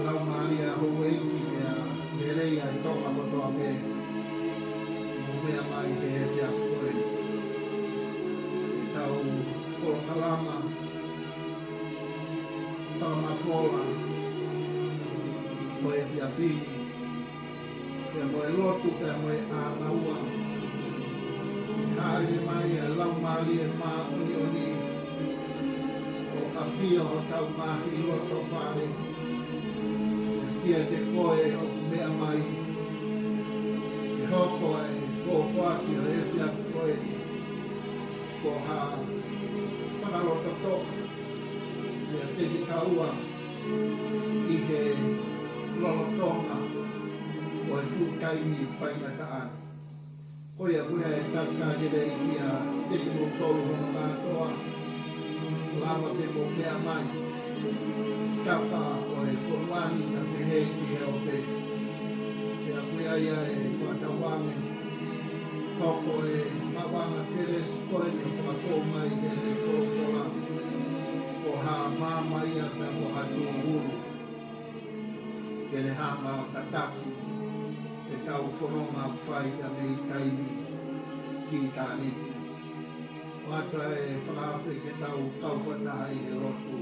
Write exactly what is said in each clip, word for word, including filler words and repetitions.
Laumālie ʻa houʻeiki pea lelei ʻa e Tonga kotoa pē. Mou meʻa mai he efiafi ko eni. Ke tau polokalama fakamafola ʻo e efiafi ni. Pea mo e lotu, pea mo e ʻānaua. ʻE hāʻele mai ʻa e Laumālie Māʻoniʻoni ʻo ʻafio hotau ngaahi loto fale. Kiate koe ʻoku meʻa mai, ke hoko ʻa e pōpoaki ʻo e efiafi ko eni ko ha fakalototoʻa kiate kitaua ʻi he lolotonga ʻo e fuʻu taimi faingataʻa ni. Ko ia ko ia ʻe talitali lelei kiate kimoutolu hono kātoa, lava ke mou meʻa mai. Tapa ʻo e fonua ni naʻe pehē ki he ope. Pea ko ia ia ʻe fakatauange, hoko e maʻuʻanga kelesi ko eni ʻo fakafou mai he ne folofola, ko ha maama ia pea mo ha tūhulu ke ne hanga ʻo tataki ʻetau fononga ʻoku fai ia mei taimi ki ʻitāniti. ʻOatu ʻa e fakaafe ke tau kau fakataha ʻi he lotu.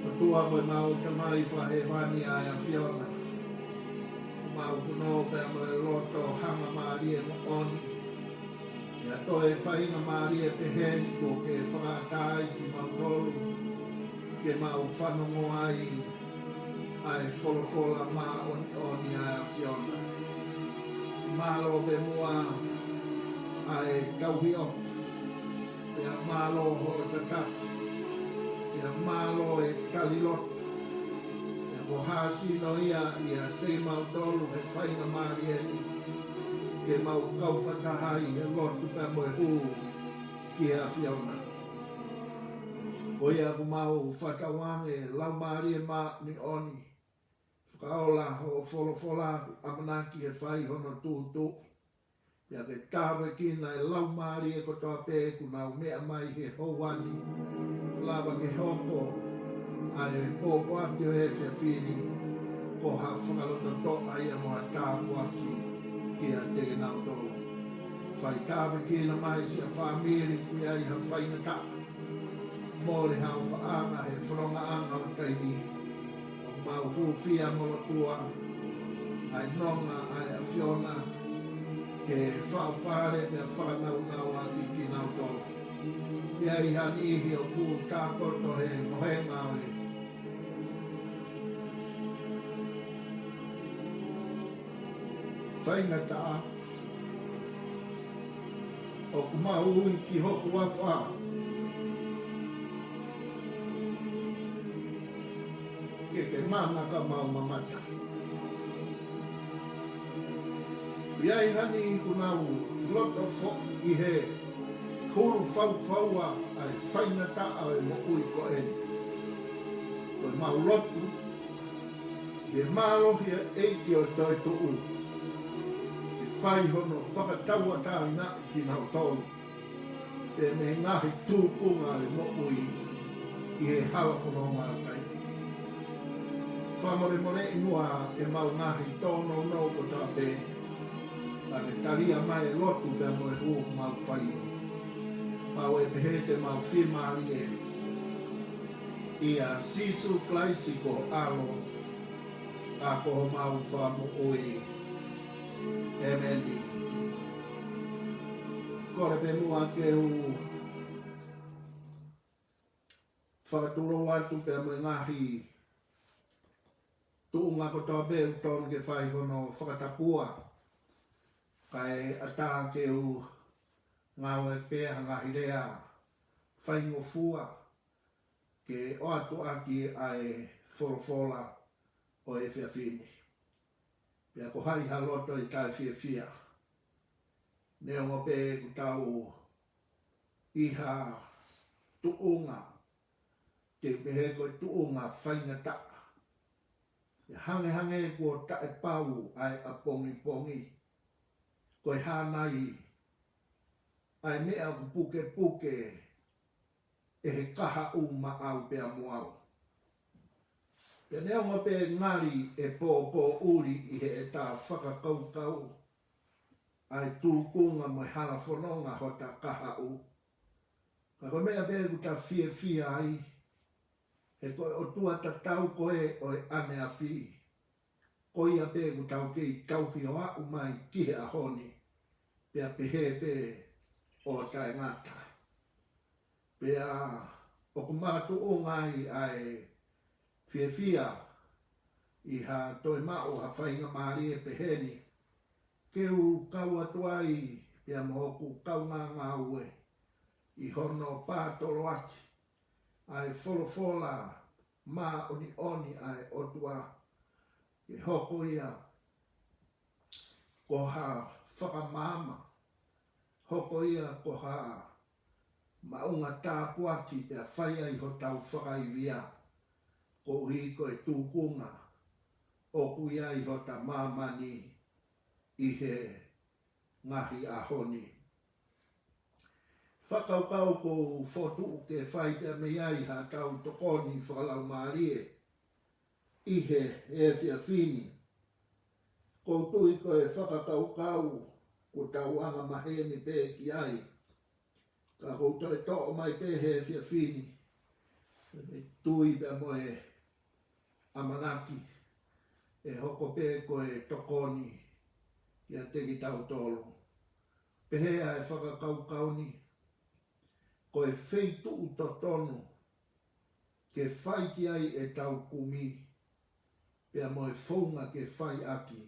ʻOtua ko ʻemau Tamai fakahēvani ʻa e ʻAfiona, ʻoku mau punou pea mo e loto hangamālie moʻoni. ʻI ha toe faingamālie pehē ni kuo ke fakaʻatā ai kimautolu ke mau fanongo ai ʻa e folofola māʻoniʻoni ʻa e ʻAfiona. Mālō pē muʻa ʻa e tauhi ʻofa, pea mālō hoʻo tataki, pea mālō e tali lotu, pea ko ha sino ia ʻiate kimautolu he faingamālie ni, ke mau kau fakataha ʻi he lotu pea mo e hū ki he ʻAfiona. Ko ia ʻoku mau fakatauange Laumālie Māʻoniʻoni, fakaola hoʻo folofola ʻoku ʻamanaki ʻe fai hono tūtuuʻi. Pea ke tāpuekina e laumālie kotoa pē ʻoku nau meʻa mai he houa ni. Lava ke hoko ʻa e pōpoaki ʻo e efiafi ni ko ha fakalototoʻa ia mo ha tāpuaki kiate kinautolu. Fai tāpuekina mai siʻa fāmili ʻoku ʻi ai ha faingataʻa. Mole ha ʻofaʻanga he fonongaʻanga ʻo e taimi ni. ʻOku mau hūfia mo lotua ʻa e nonga ʻa e ʻAfiona ke faʻofale pea fakanāunauʻaki kinautolu. ʻI ai ha niʻihi ʻoku tākoto he mohenga ʻo e faingataʻa, ʻoku mau ui ki ho huafa ke ke mana ka mau mamata. ʻI ai ha niʻihi ʻoku nau loto foʻi ʻi he hulu faufaua ʻa e faingataʻa ʻo e moʻui ko eni. Ko ʻemau lotu ke mālohi ʻa e ʻEiki ʻo e toetuʻu, ke fai hono fakatauʻatāinaʻi kinautolu pea mei he ngaahi tūkunga ʻo e moʻui ʻi he hala fononga ʻo e taimi ni. Fakamolemoleʻi muʻa ʻemau ngaahi tōnounou kotoa pē, ka ke talia mai e lotu pea mo e hū ʻoku mau fai. Mau ʻofa pehē te mau fiemālie ʻia Sīsū Kalaisi ko ho ʻAlo, ka ko homau Fakamoʻui. ʻĒmeni. Kole pē muʻa ke u fakatulou atu pea mo e ngaahi tuʻunga kotoa pē ʻoku totonu ke fai hono fakatapua. Kae ʻatā ke u ngāue pē ha ngaahi lea faingofua ke ʻoatu ʻaki ʻa e folofola ʻo e efiafi ni. Pea ko hai ha loto ʻe taʻefiefia, neongo pē ʻoku tau ʻi ha tuʻunga, te u pehē ko e tuʻunga faingataʻa. ʻE hangehangē kuo taʻepau ʻa e ʻapongipongi. Ko e hā nai ʻa e meʻa ʻoku pukepuke ʻe he kahaʻu maʻau pea mo au. Pea neongo pē ngali ʻe pōpōʻuli ʻi heʻeta fakakaukau ʻa e tūkunga mo e hala fononga hota kahaʻu, ka ko e meʻa pē ʻoku ta fiefia ai, he ko e ʻOtua tatau ko ē ʻo e ʻaneafi, ko ia pē ʻoku tau kei tauhi ʻo aʻu mai ki he ʻaho ni, pea pehē pē ʻo taʻengata. Pea ʻoku makatuʻunga ai ʻa e fiefia ʻi ha toe maʻu ha faingamālie pehē ni, ke u kau atu ai pea mo hoku kaungāngāue ʻi hono pātoloaki ʻa e folofola māʻoniʻoni ʻa e ʻOtua, ke hoko ia ko ha fakamaama, hoko ia ko ha maʻunga tāpuaki pea fai ai hotau fakaivia, koeʻuhi ko e tūkunga ʻoku ʻi ai hota māmani ʻi he ngaahi ʻaho ni. Fakakaukau ʻoku ou fokotuʻu ke fai pea mei ai haʻatau tokoni fakalaumālie ʻi he efiafi ni. ʻOku ou tui ko e fakakaukau ʻoku tau angamaheni pē ki ai, ka ʻoku ou toe toʻo mai pē he efiafi ni, tui pea mo e ʻamanaki ʻe hoko pē ko e tokoni kiate kitautolu. Pehē ʻa e fakakaukau ni, ko e feituʻu totonu ke fai ki ai ʻetau kumi, pea mo e founga ke fai ʻaki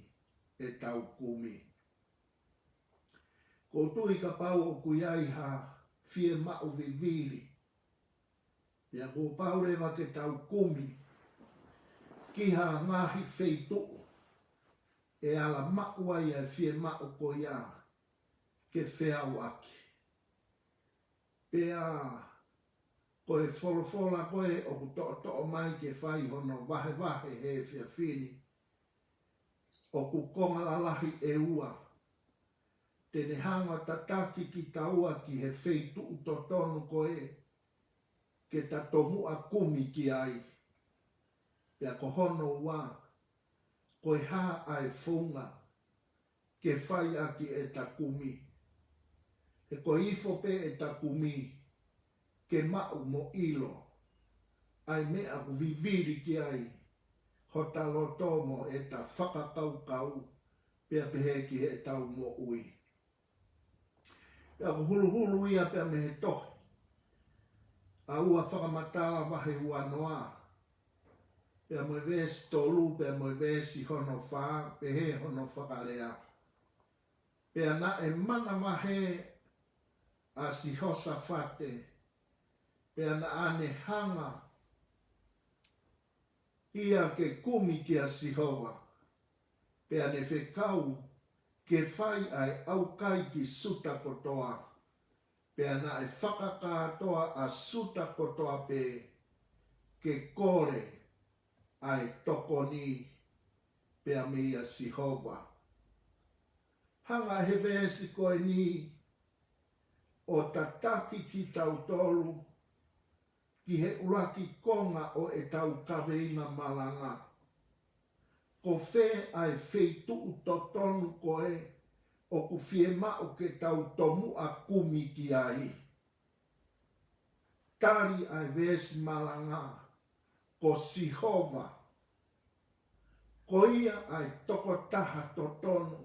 ʻetau kumi. ʻOku ou tui kapau ʻoku ʻi ai ha fiemaʻu vivili, pea kuo pau leva ke tau kumi ki ha ngaahi feituʻu ʻe ala maʻu ai ʻa e fiemaʻu ko ia ke feau ʻaki. Pea ko e folofola ko ē ʻoku toʻotoʻo mai ke fai hono vahevahe he efiafi ni, ʻoku konga lalahi ʻe ua te ne hanga ʻo tataki kitaua ki he feituʻu totonu ko ē ke ta tomuʻa kumi ki ai. Pea ko hono ua, ko e hā ʻa e founga ke fai ʻaki ʻeta kumi. He ko e ifo pē ʻeta kumi ke maʻu mo ʻilo ʻa e meʻa ʻoku vivili ki ai hota loto mo ʻeta fakakaukau, pea pehē ki heʻetau moʻui. Pea ʻoku huluhulu ia pea mei he tohi ʻa ua Fakamatala vahe uanoa, pea mo e veesi tolu, pea mo e veesi hono fā, pehē hono fakalea: Pea naʻe manavahē ʻa Sihosafate, pea naʻa ne hanga ia ke kumi kia Sihova, pea ne fekau ke fai ʻa e ʻaukai ki Siuta kotoa, pea naʻe fakakātoa ʻa Siuta kotoa pē ke kole ʻa e tokoni pea mei a Sihova. Hanga he veesi ko eni ʻo tataki kitautolu ki he ʻuluaki konga ʻo ʻetau kaveinga malanga. Ko fē ʻa e feituʻu totonu ko ē ʻoku fiemaʻu ke tau tomuʻa kumi ki ai? Tali ʻa e veesi malanga, ko Sihova. Ko ia ʻa e tokotaha totonu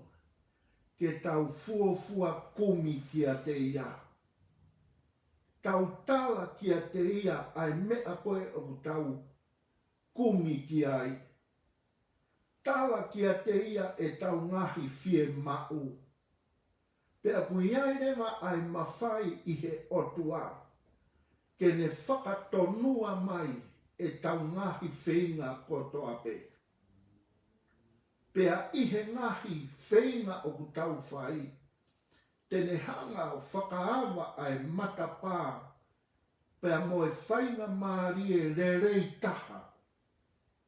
ke tau fuofua kumi kiate ia. Tau tala kiate ia ʻa e meʻa ko ē ʻoku tau kumi ki ai. Tala kiate ia ʻetau ngaahi fiemaʻu. Pea ʻoku ʻi ai leva ʻa e mafai ʻi he ʻOtua ke ne fakatonua mai ʻetau ngaahi feinga kotoa pē. Pea ʻi he ngaahi feinga ʻoku tau fai, te ne hanga ʻo fakaava ʻa e matapā pea mo e faingamālie lelei taha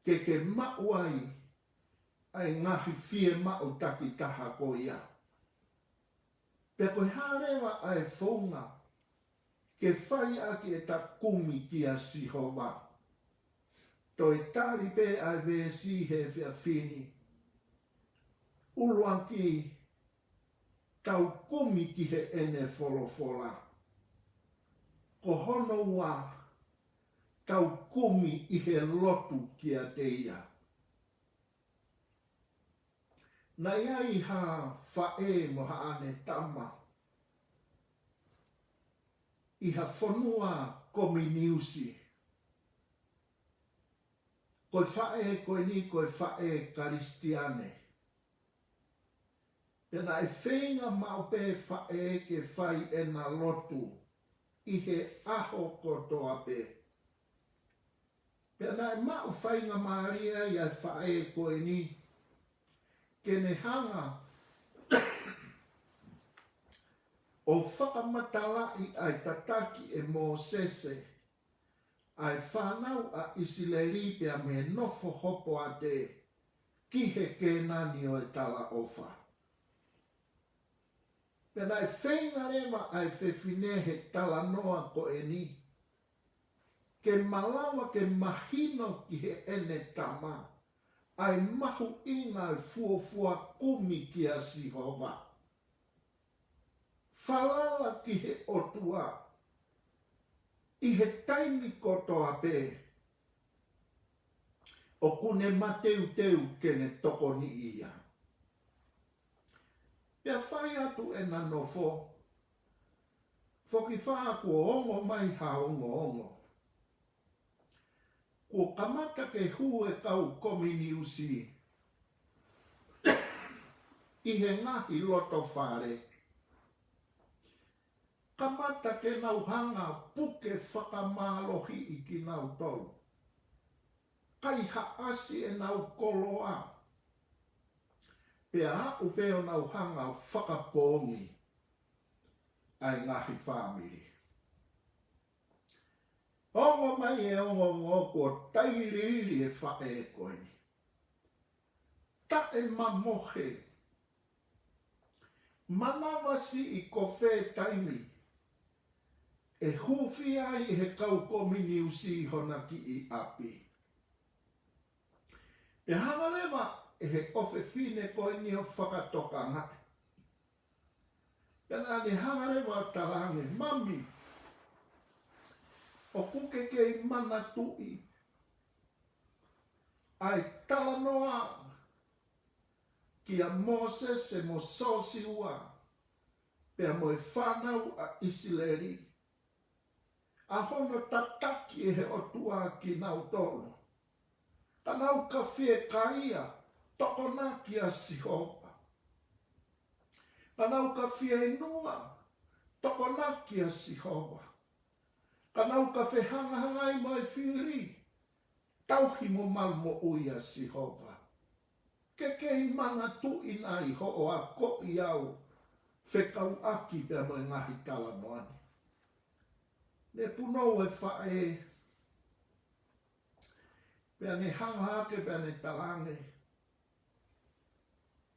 ke ke maʻu ai ʻa e ngaahi fiemaʻu takitaha ko ia. Pea ko e hā leva ʻa e founga ke fai ʻaki ʻeta kumi kia Sihova? Toe tali pē ʻa e veesi he efiafi ni. ʻUluaki, tau kumi ki heʻene folofola. Ko hono ua, tau kumi ʻi he lotu kiate ia. Naʻe ʻi ai ha faʻē mo haʻane tama ʻi ha fonua kominiusi. Ko e faʻē ko eni ko e faʻē Kalisitiane. Pea naʻe feinga maʻu pē faʻē ke fai ʻena lotu ʻi he ʻaho kotoa pē. Pea naʻe maʻu faingamālie ai ʻa e faʻē ko eni ke ne hanga ʻo fakamatalaʻi ʻa e tataki ʻe Mōsese ʻa e fānau ʻa ʻIsileli pea mei he nofo hopoate ki he Kēnani ʻo e talaʻofa. Pea naʻe feinga leva ʻa e fefine he talanoa ko eni ke malava ke mahino ki heʻene tama ʻa e mahuʻinga ʻo e fuofua kumi kia Sihova. Falala ki he ʻOtua ʻi he taimi kotoa pē ʻoku ne mateuteu ke ne tokoniʻi ia. Pea fai atu ʻena nofo, foki fā kuo ongo mai ha ongoongo. Kuo kamata ke hū e kau kominiusi ʻi he ngaahi loto fale. Kamata ke nau hanga puke fakamālohiʻi kinautolu. Kaihaʻasi ʻenau koloa. Pea aʻu pē ʻo nau hanga fakapoongi ʻa e ngaahi fāmili. Ongo mai e ongoongo kuo tailiili e faʻē ko eni. Taʻemamohe. Manavasiʻi ko fē taimi ʻe hūfia ai he kau kominiusi hona kiʻi ʻapi. Pea hanga leva ʻe he ʻofefine ko eni ʻo fakatokangaʻi. Pea naʻa ne hanga leva ʻo talaange, Mami, ʻoku ke kei manatuʻi ʻa e talanoa kia Mōsese mo Sōsiua, pea mo e fānau ʻa ʻIsileli, ʻa hono tataki ʻe he ʻOtua kinautolu. Ka nau ka fiekaia, tokonaki ʻa Sihova. Ka nau ka fieinua, tokonaki ʻa Sihova. Ka nau ka fehangahangai mo e fili, tauhi mo malu moʻui ʻa Sihova. Ke kei manatuʻi nai hoʻo akoʻi au fekauʻaki pea mo e ngaahi talanoa ni. Ne punou e faʻē, pea ne hanga hake, pea ne talaange,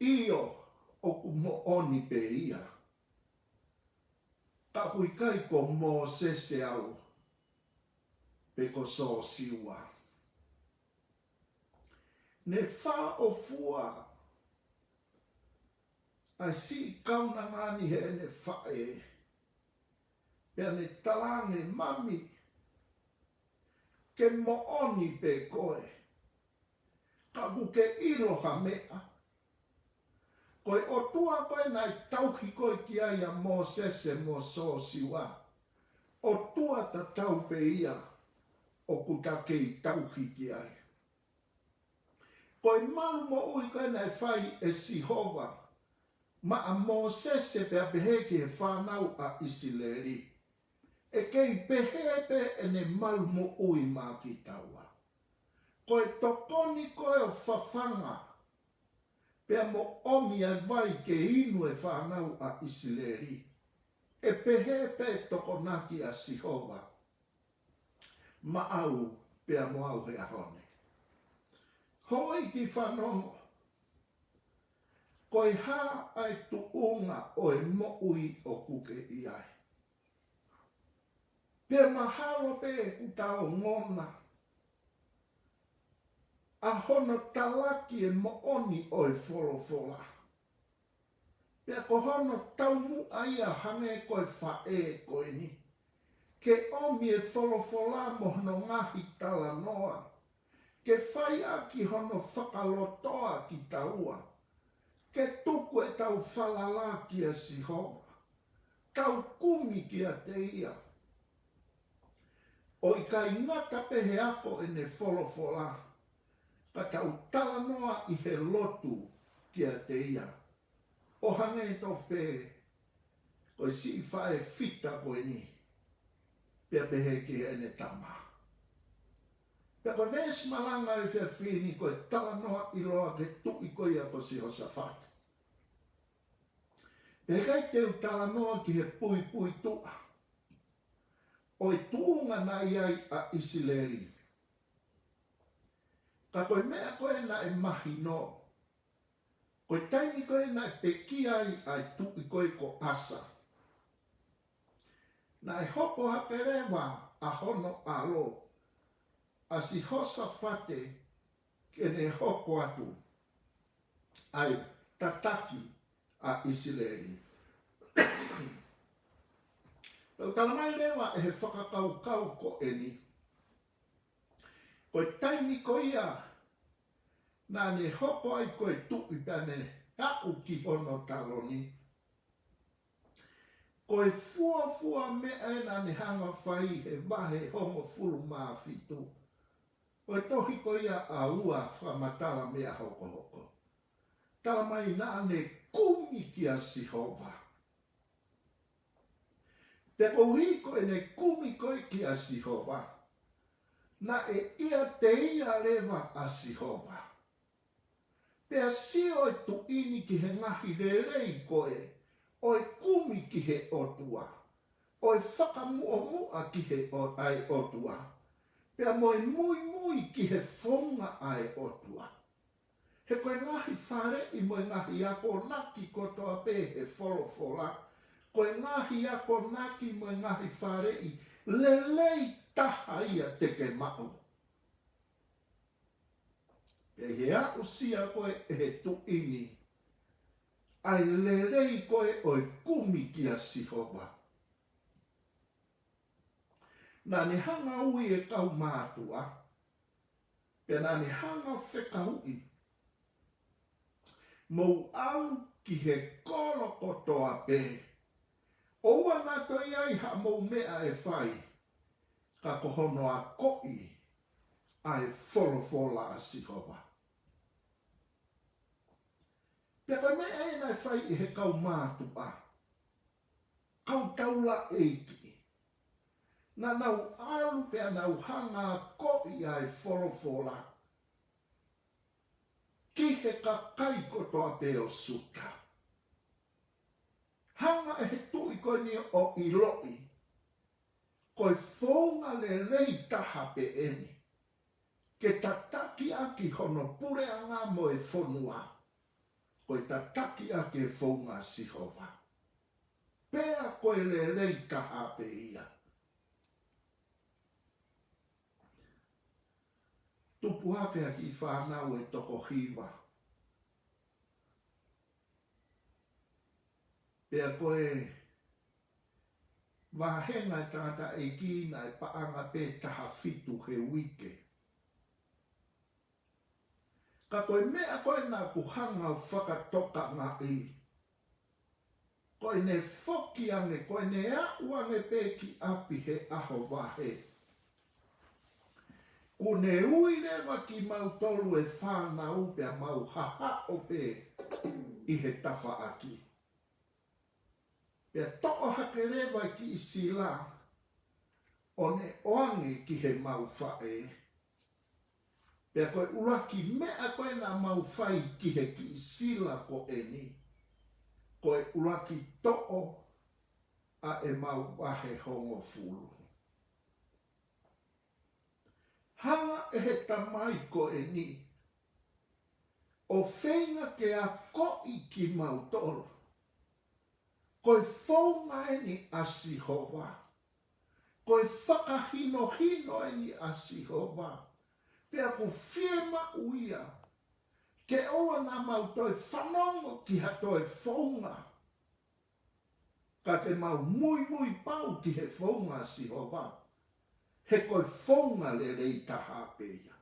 ʻIo, ʻoku moʻoni pē ia. Ka ʻoku ʻikai ko Mōsese au, pe ko Sōsiua. Ne fāʻofua ʻa e siʻi kaunanga ni heʻene faʻē. Pea ne talaange, Mami, ke moʻoni pē koe. Ka ʻoku ke ʻilo ha meʻa. Ko e ʻOtua ko ē naʻe tauhi koe ki ai ʻa Mōsese mo Sōsiua. ʻOtua tatau pē ia ʻoku ta kei tauhi ki ai. Ko e malu moʻui ko ē naʻe fai ʻe Sihova maʻa Mōsese pea pehē ki he fānau ʻa ʻIsileli, ʻe kei pehē pē ʻene malu moʻui maʻa kitaua. Ko e tokoni ko ē ʻo fafanga, pea mo ʻomi ʻa e vai ke inu e fānau ʻa ʻIsileli, ʻe pehē pē tokonaki ʻa Sihova maʻau pea mo au he ʻaho ni. Houʻeiki fanongo, ko e hā ʻa e tuʻunga ʻo e moʻui ʻoku ke ʻi ai? Pea mahalo pē ʻoku ta ongona ʻa hono talaki e moʻoni ʻo e folofola. Pea ko hono taumuʻa ia hangē ko e faʻē ko eni, ke ʻomi e folofola mo hono ngaahi talanoa, ke fai ʻaki hono fakalotoa kitaua, ke tuku ʻetau falala kia Sihova, tau kumi kiate ia. ʻO ʻikai ngata pē he ako ʻene folofola, ka tau talanoa ʻi he lotu kiate ia. ʻO hangē tofu pē ko e siʻi faʻē fita ko eni, pea pehē ki heʻene tama. Pea ko e veesi malanga ʻo e efiafi ni ko e talanoa ʻiloa ki he tuʻi ko ia ko Sihosafate. Pea ʻikai te u talanoa ki he puipuituʻa ʻo e tuʻunga naʻe ʻi ai ʻa ʻIsileli. Ka ko e meʻa ko ē naʻe mahino, ko e taimi ko ē naʻe pekia ai ʻa e tuʻi ko ē ko ʻAsa, naʻe hoko hake leva ʻa hono ʻalo, ʻa Sihosafate, ke ne hoko atu ʻa e tataki ʻa ʻIsileli. Pea ʻoku tala mai leva ʻe he fakakaukau ko eni, ko e taimi ko ia naʻa ne hoko ai ko e tuʻi pea ne aʻu ki hono taloni, ko e fuofua meʻa ē naʻa ne hanga fai he vahe hongofulu mā fitu ʻo e tohi ko ia ʻa Ua Fakamatala Meʻa Hokohoko, tala mai naʻa ne kumi kia Sihova. Pea koeʻuhi ko ʻene kumi ko ē kia Sihova, naʻe ʻiate ia leva ʻa Sihova. Pea sio e tuʻi ni ki he ngaahi lelei ko ē ʻo e kumi ki he ʻOtua, ʻo e fakamuʻomuʻa ki he ʻo-, ʻa e ʻOtua, pea mo e muimui ki he founga ʻa e ʻOtua. He ko e ngaahi faleʻi mo e ngaahi akonaki kotoa pē he folofola, ko e ngaahi akonaki mo e ngaahi faleʻi lelei taha ia te ke maʻu. Pea ʻi he aʻusia ko ē ʻe he tuʻi ni ʻa e lelei ko ē ʻo e kumi kia Sihova, naʻa ne hanga ui e kau mātuʻa, pea naʻa ne hanga fekauʻi, mou ʻalu ki he kolo kotoa pē, ʻoua naʻa toe ʻi ai haʻamou meʻa ʻe fai, ka ko hono akoʻi ʻa e folofola ʻa Sihova. Pea ko e meʻa ē naʻe fai ʻe he kau mātuʻa, kau taulaʻeiki, naʻa nau ʻalu pea nau hanga akoʻi ʻa e folofola ki he kakai kotoa pē ʻo Siuta. Hanga ʻe he tuʻi ko eni ʻo ʻiloʻi, ko e founga lelei taha pē eni ke tataki ʻaki hono puleʻanga mo e fonua, ko e tataki ʻaki e founga ʻa Sihova. Pea ko e lelei taha pē ia. Tupu hake ʻa e kiʻi fānau ʻe toko hiva. Pea ko e vāhenga ʻo e tangataʻeiki naʻe paʻanga pē taha fitu he uike. Ka ko e meʻa ko ē naʻa ku hanga ʻo fakatokangaʻi, ko ʻene foki ange, ko ʻene aʻu ange pē ki ʻapi he ʻaho vahe, kuo ne ui leva kimautolu e fānau pea mau hahaʻo pē ʻi he tafaʻaki. Pea toʻo hake leva e kiʻi sila ʻo ne ʻoange ki heʻemau faʻē. Pea ko e ʻuluaki meʻa ko ē naʻa mau fai ki he kiʻi sila ko eni, ko e ʻuluaki toʻo ʻa ʻemau vahe hongofulu. Hanga ʻe he tamai ko eni ʻo feinga ke akoʻi kimautolu ko e founga eni ʻa Sihova, ko e fakahinohino eni ʻa Sihova, Pea ʻoku fiemaʻu ia ke ʻoua naʻa mau toe fanongo ki ha toe founga, ka ke mau muimui pau ki he founga ʻa Sihova, he ko e founga lelei taha pē ia.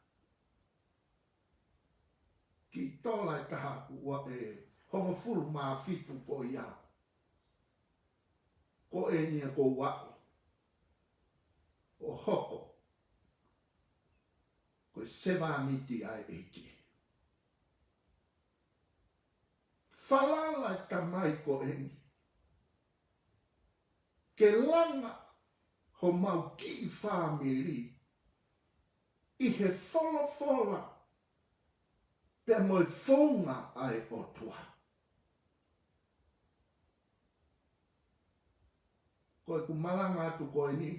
Kiʻi tola ʻe taha ʻoku ʻi ai ʻa e hongofulu mā fitu ko ia. Ko eni ia ʻoku ou aʻu ʻo hoko ko e sevāniti ʻa e ʻEiki. Falala e tamai ko eni ke langa homau kiʻi fāmili ʻi he folofola pea mo e founga ʻa e ʻOtua. Ko ʻeku malanga atu ko eni,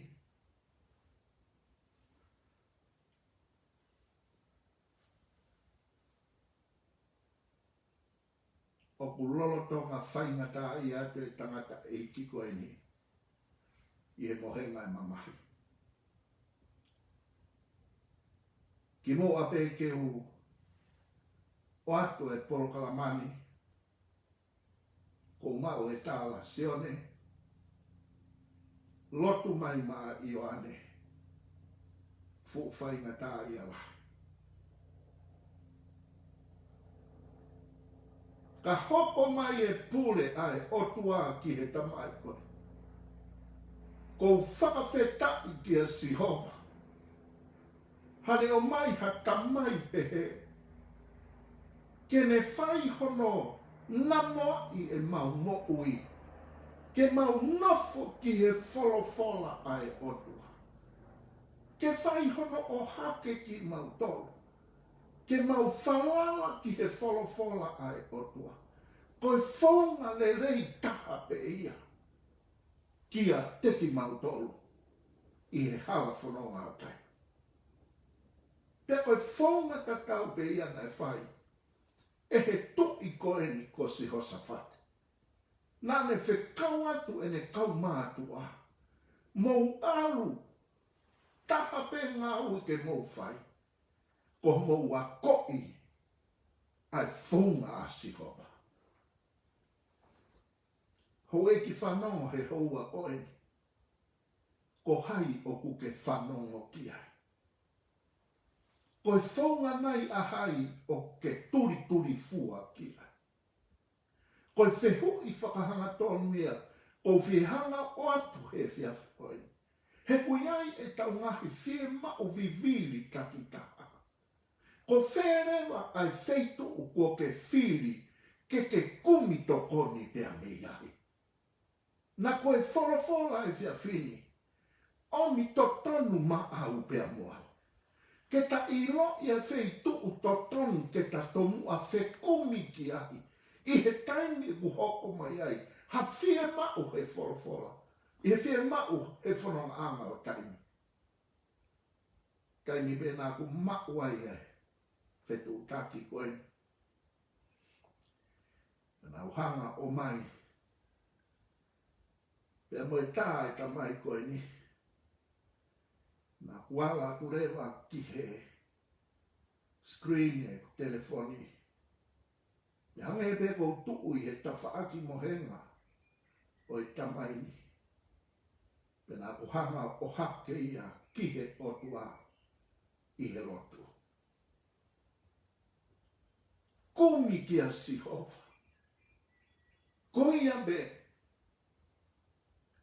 ʻoku lolotonga faingataʻaʻia atu e tangataʻeiki ko eni ʻi he mohenga e mamahi. Kimuʻa pē ke u ʻoatu e polokalama ni, ʻoku ou maʻu e tala, Sione, lotu mai maʻa ʻIoane, fuʻu faingataʻaʻia lahi. Ka hoko mai e pule ʻa e ʻOtua ki he tamai ko eni, ʻoku ou fakafetaʻi kia Sihova, hale ʻomai ha tamai pehē ke ne fai hono namoaʻi ʻemau moʻui, ke mau nofo ki he folofola ʻa e ʻOtua, ke fai hono ʻohake kimautolu ke mau falala ki he folofola ʻa e ʻOtua. Ko e founga lelei taha pē ia kiate kimautolu ʻi he hala fononga ʻo taimi. Pea ko e founga tatau pē ia naʻe fai ʻe he tuʻi ko eni ko Sihosafate. Naʻa ne fekau atu ʻene kau mātuʻa, mou ʻalu, taha pē ngāue ke mou fai, ko hoʻomou akoʻi ʻa e founga ʻa Sihova. Houʻeiki fanongo he houa ko eni, ko hai ʻoku ke fanongo ki ai? Ko e founga nai ʻa hai ʻoku ke tulitulifua ki ai? Ko e fehuʻi fakahangatonu ia ʻoku ou fie hanga ʻo ʻoatu he efiafi ko eni. He ʻoku ʻi ai ʻetau ngaahi fiemaʻu vivili takitaha. Ko fē leva ʻa e feituʻu kuo ke fili ke ke kumi tokoni pea mei ai? Naʻa ko e folofola ʻa e efiafi ni ʻomi totonu maʻau pea mo au, ke ta ʻiloʻi ʻa e feituʻu totonu ke ta tomuʻa fekumi ki ai ʻi he taimi ʻoku hoko mai ai ha fiemaʻu he folofola, ʻi he fiemaʻu he fonongaʻanga ʻo taimi. Taimi pē naʻa ku maʻu ai e fetuʻutaki ko eni, naʻa ku hanga ʻo ʻomai pea mo e tā e tamai ko eni. Naʻa ku ala atu leva ki he screen e telefoni. Pea hangē pē ʻoku ou tuʻu ʻi he tafaʻaki mohenga ʻo e tamai ni, pea naʻa ku hanga ʻo ʻohake ia ki he ʻOtua ʻi he lotu. Kumi kia Sihova. Ko ia pē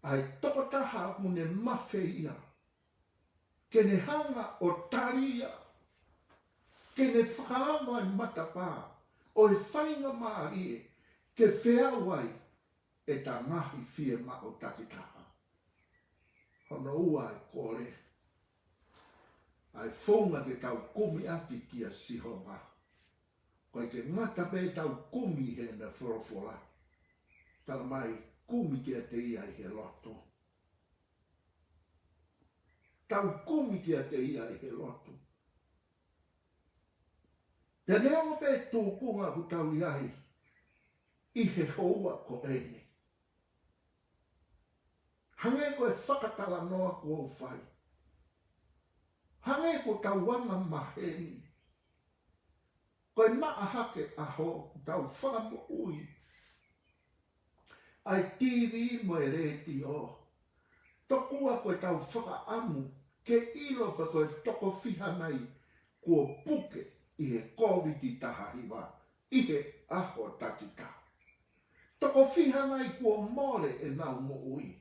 ʻa e tokotaha ʻoku ne mafeia ke ne hanga ʻo talia, ke ne fakaava e matapā ʻo e faingamālie ke feau ai ʻeta ngaahi fiemaʻu takitaha. Hono ua e kole, ʻa e founga ke tau kumi ʻaki kia Sihova. ʻOku ʻikai ke ngata pē ʻetau kumi heʻene folofola. Tala mai, kumi kiate ia ʻi he lotu. Tau kumi kiate ia ʻi he lotu. Pea neongo pē tūkunga ʻoku tau ʻi ai ʻi he houa ko eni, hangē ko e fakatalanoa kuo u fai, Hangē ko ʻetau anga maheni, ko e maʻa hake ʻaho, tau fakamoʻui ʻa e T V mo e letiō. Tokua ko ʻetau fakaʻamu ke ʻilo pe ko e toko fiha nai kuo puke ʻi he Kōviti taha hiva ʻi he ʻaho takitaha. Toko fiha nai kuo mole ʻenau moʻui,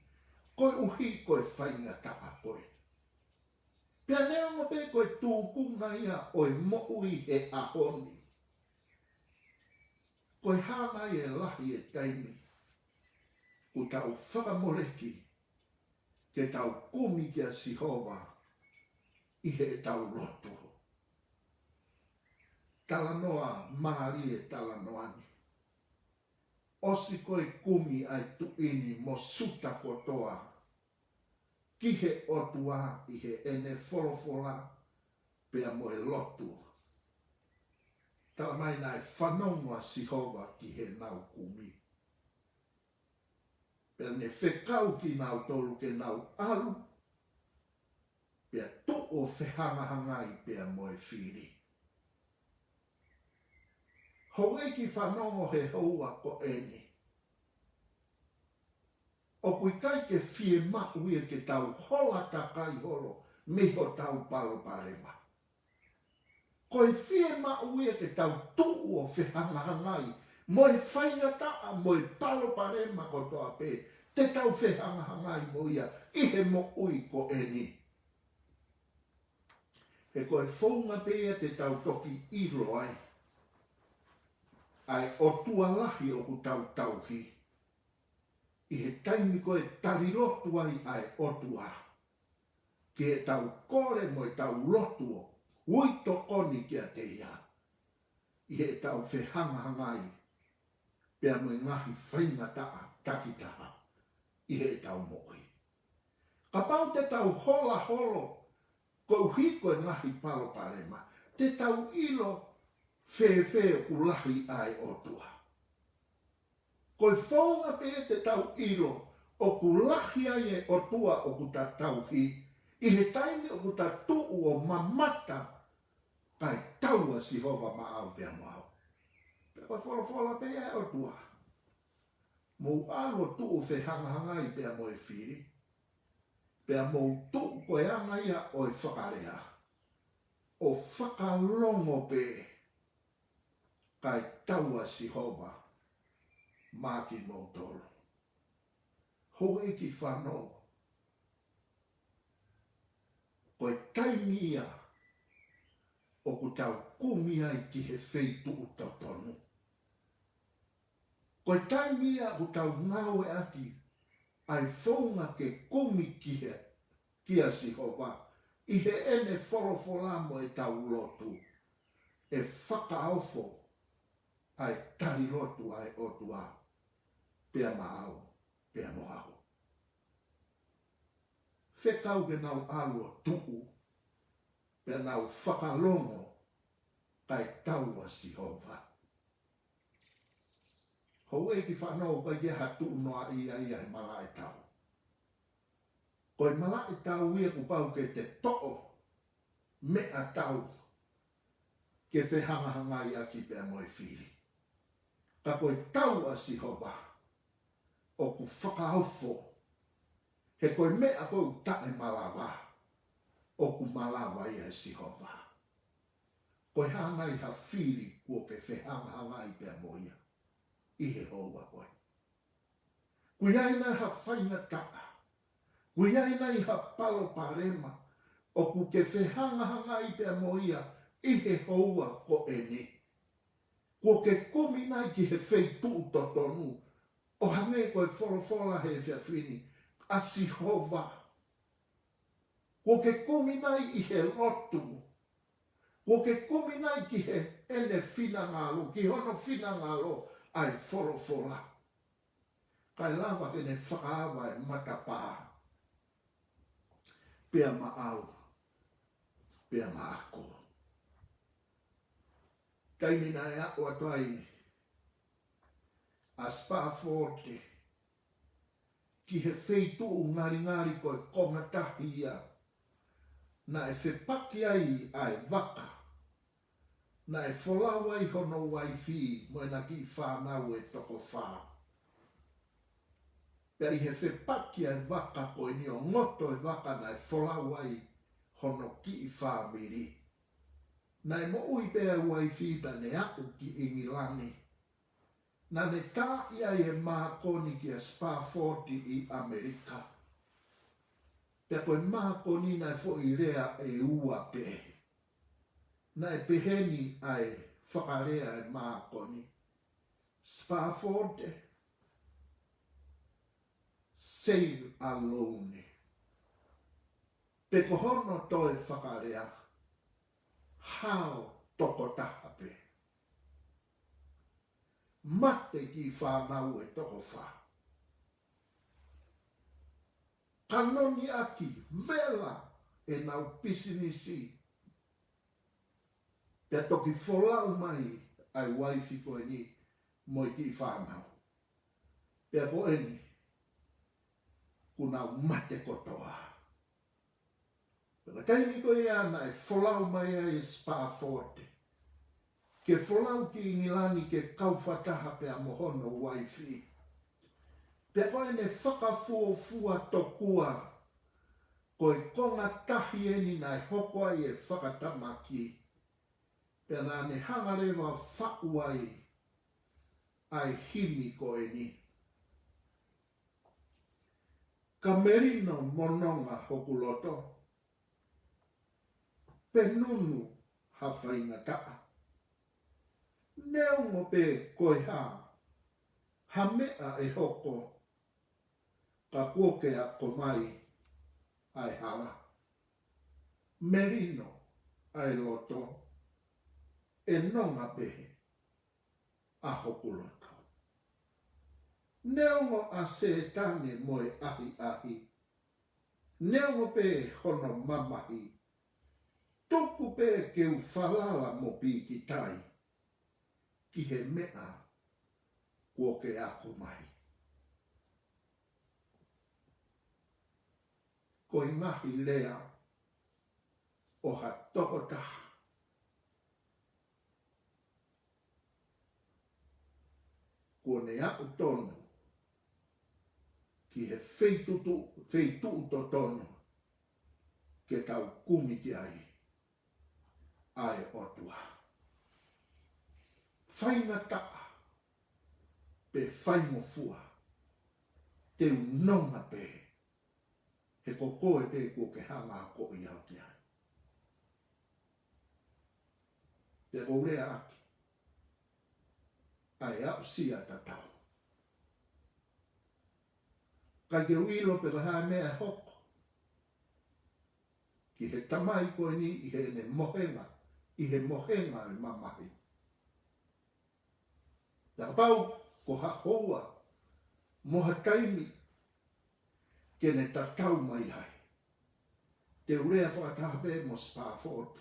koeʻuhi ko e faingataʻa ko ē. Pea neongo pē ko e tūkunga ia ʻo e moʻui he ʻaho ni, ko e hā nai e lahi e taimi kuo tau fakamoleki ke tau kumi kia Sihova ʻi heʻetau lotu. Talanoa mālie e talanoa ni. ʻOsi ko e kumi ʻa e tuʻi ni mo Siuta kotoa ki he ʻOtua ʻi heʻene folofola pea mo e lotu, talamai naʻe fanongo ʻa Sihova ki heʻenau kumi. Pea ne fekau kinautolu ke nau ʻalu, pea tuʻu ʻo fehangahangai pea mo e fili. Houʻeiki fanongo he houa ko eni, ʻoku ʻikai ke fiemaʻu ia ke tau hola takai holo mei hotau palopalema. Ko e fiemaʻu ia ke tau tuʻu ʻo fehangahangai mo e faingataʻa mo e palopalema kotoa pē te tau fehangahangai mo ia ʻi he moʻui ko eni. He ko e founga pē ia te tau toki ʻilo ai ʻa e ʻOtua lahi ʻoku tau tauhi, ʻi he taimi ko ē tali lotu ai ʻa e ʻOtua ki heʻetau kole mo ʻetau lotu ʻo ui tokoni kiate ia, ʻi heʻetau fehangahangai pea mo e ngaahi faingataʻa takitaha ʻi heʻetau moʻui. Kapau te tau hola holo koeʻuhi ko e ngaahi palopalema, te tau ʻilo fēfē ʻoku lahi ʻa e ʻOtua? Ko e founga pē te tau ʻilo ʻoku lahi ai e ʻOtua ʻoku ta tauhi, ʻi he taimi ʻoku ta tuʻu ʻo mamata, kae tau ʻa Sihova maʻau pea mo au. Pea ko e folofola pē ia ʻa e ʻOtua. Mou ʻalu ʻo tuʻu fehangahangai pea mo e fili, pea mou tuʻu ko e anga ia ʻo e fakalea, ʻo fakalongo pē, kae tau ʻa Sihova maʻa kimoutolu. Houʻeiki fanongo, ko e taimi ia ʻoku tau kumi ai ki he feituʻu totonu. Ko e taimi ia ʻoku tau ngāueʻaki ʻa e founga ke kumi ki he, kia Sihova, ʻi heʻene folofola mo ʻetau lotu, ʻe fakaofo ʻa e tali lotu ʻa e ʻOtua pea maʻau, pea mo au. Fekau ke nau ʻalu ʻo tuʻu, pea nau fakalongo, kae tau ʻa Sihova. Houʻeiki fanongo, ʻoku ʻikai ke ha tuʻu noa ia ia he malaʻe tau. Ko e malaʻe tau ia kuo pau ke te toʻo meʻatau ke fehangahangai ʻaki pea mo e fili. Ka ko e tau ʻa Sihova ʻoku fakaofo, he ko e meʻa ko ē ʻoku taʻemalava, ʻoku malava ia ʻe Sihova. Ko e hā nai ha fili kuo ke fehangahangai pea mo ia ʻi he houa ko ē? ʻOku ʻi ai nai ha faingataʻa? ʻOku ʻi ai nai ha palopalema ʻoku ke fehangahangai pea mo ia ʻi he houa ko eni? Kuo ke kumi nai ki he feituʻu totonu, ʻo hangē ko e folofola he efiafi ni, ʻa Sihova? Kuo ke kumi nai ʻi he lotu? Kuo ke kumi nai ki heʻene finangalo, ki hono finangalo ʻa e folofola, kae lava ke ne fakaava e matapā pea maʻau, pea maʻaku? Taimi naʻe aʻu atu ai ʻa Spafford ki he feituʻu ngalingali ko e konga tahi ia naʻe fepaki ai ʻa e vaka naʻe folau ai hono uaifi mo ʻena kiʻi fānau ʻe toko fā. Pea ʻi he fepaki ʻa e vaka ko eni ʻo ngoto e vaka naʻe folau ai hono kiʻi fāmili, naʻe moʻui pē ʻa e uaifi pea ne aʻu ki ʻIngilani. Naʻa ne taaʻi ai e mākoni kia Spafford ʻi ʻAmelika. Pea ko e mākoni naʻe foʻi lea ʻe ua pē. Naʻe peheni ʻa e fakalea e mākoni: Spafford, sail alone. Pe ko hono toe fakalea, hao tokotaha pē. Mate kiʻi fānau ʻe toko fā. Kanoni ʻaki, vela ʻenau pisinisi. Pea toki folau mai ʻa e uaifi ko eni mo e kiʻi fānau. Pea ko eni, kuo nau mate kotoa. Pea ko e taimi ko ia naʻe folau mai ai ʻa Spafford ke folau ki ʻIngilani ke kau fakataha pea mo hono uaifi. Pea ko ʻene fakafuofua tokua, ko e konga tahi eni naʻe hoko ai e fakatamaki. Pea naʻa ne hanga leva ʻo faʻu ai ʻa e himi ko eni: Ka melino mo nonga hoku loto, pe nunu ha faingataʻa. Neongo pe ko e hā ha meʻa ʻe hoko, ka kuo ke ako mai ʻa e hala. Melino ʻa e loto, ʻe nonga pē ʻa hoku loto. Neongo ʻa Sētane mo e ʻahiʻahi, neongo pē hono mamahi, tuku pē ke u falala mo pīkitai ki he meʻa kuo ke ako mai. Ko e ngaahi lea ʻo ha tokotaha kuo ne aʻu tonu ki he feituʻu, feituʻu totonu ke tau kumi ki ai ʻa e ʻOtua. Faingataʻa pe faingofua, te u nonga pē, he ko koe pē kuo ke hanga ʻo akoʻi au ki ai. Pea ʻoku ou lea ʻaki ʻa e aʻusia tatau. ʻIkai ke u ʻilo pe ko e hā e meʻa ʻe hoko ki he tamai ko eni ʻi heʻene mohenga, ʻi he mohenga ʻo e mamahi. Pea kapau ko ha houa mo ha taimi ke ne tatau mai ai, te u lea fakataha pē mo Spafford.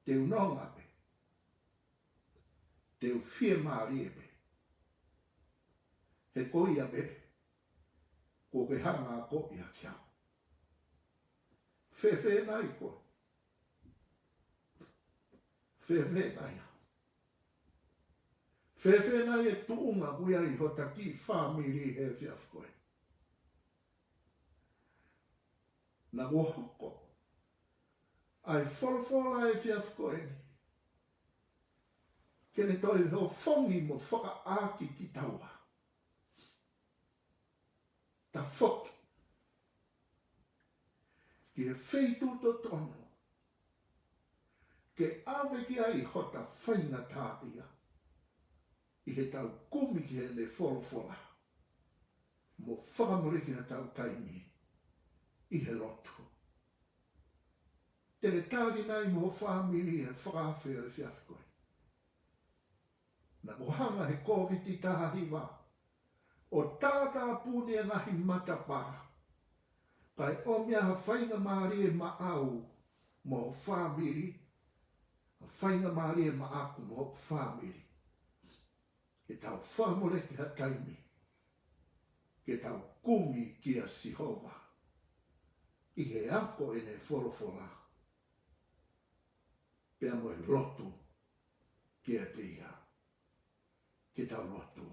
Te u nonga pē. Te u fiemālie pē. He ko ia pē kuo ke hanga ʻo akoʻi au ki ai. Fēfē nai koe? Fēfē nai au? Fēfē nai e tuʻunga ʻoku ʻi ai hota kiʻi fāmili he efiafi ko eni? Naʻa kuo hoko ʻa e folofola he efiafi ko eni ke ne toe hofongi mo fakaʻāki kitaua. Tafoki ki he feituʻu totonu ke ʻave ki ai hota faingataʻaʻia ʻi heʻetau kumi ki heʻene folofola mo fakamoleki haʻatau taimi ʻi he lotu. Te ke tali nai mo ho fāmili he fakaafe ʻo e efiafi ko eni? Naʻa kuo hanga he Kōviti taha hiva ʻo tātāpuni e ngaahi matapā, kae ʻomi ai ha faingamālie maʻau mo ho fāmili, ha faingamālie maʻaku mo hoku fāmili, ke tau fakamoleki ha taimi ke tau kumi kia Sihova, ʻi he ako ʻene folofola, pea mo e lotu kiate ia. Ke tau lotu.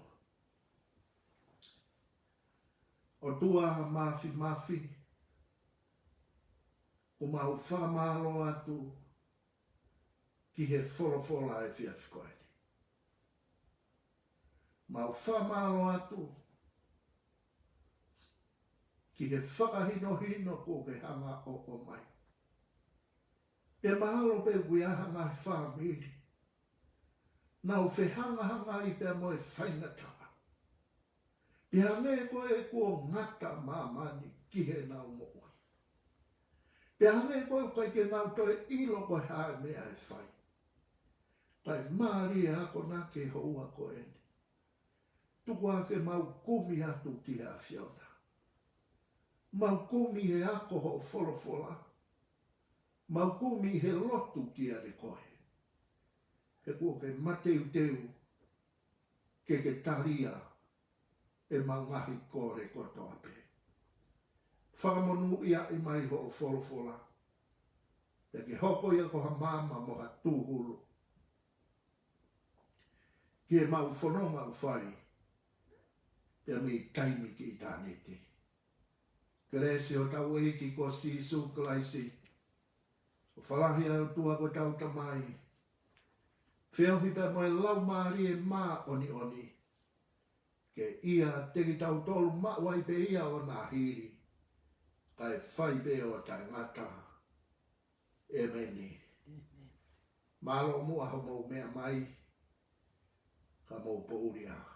ʻOtua Māfimafi, ʻoku mau fakamālō atu ki he folofola ʻo e efiafi ko eni. Mau fakamālō atu ki he fakahinohino kuo ke hanga ʻo ʻomai. Pea mahalo pē ʻoku ʻi ai ha ngaahi fāmili naʻa nau fehangahangai pea mo e faingataʻa. Pea hangē ko ē kuo ngata māmani ki heʻenau moʻui. Pea hangē ko ē ʻoku ʻikai ke nau toe ʻilo ko e hā e meʻa ʻe fai. Kae mālie ʻa e akonaki ʻo e houa ko eni. Tuku ā ke mau kumi atu ki he ʻAfiona. Mau kumi he ako hoʻo folofola. Mau kumi he lotu kiate koe. He kuo ke mateuteu ke ke talia ʻemau ngaahi kole kotoa pē. Fakamonūʻia mai hoʻo folofola. Pea ke hoko ia ko ha maama mo ha tūhulu ki heʻemau fononga ʻoku fai, pea mei taimi ki ʻitāniti. Kelesi ʻa hotau ʻEiki ko Sīsū Kalaisi, ʻofa lahi ʻa e ʻOtua ko hotau Tamai, feohi pea mo e Laumālie Māʻoniʻoni, ke ʻiate kitautolu maʻu ai pē ia ʻo nāhili, kae fai pē ʻo taʻengata. ʻEmeni. Mālō muʻa hoʻomou meʻa mai, ka mou poʻuli ā.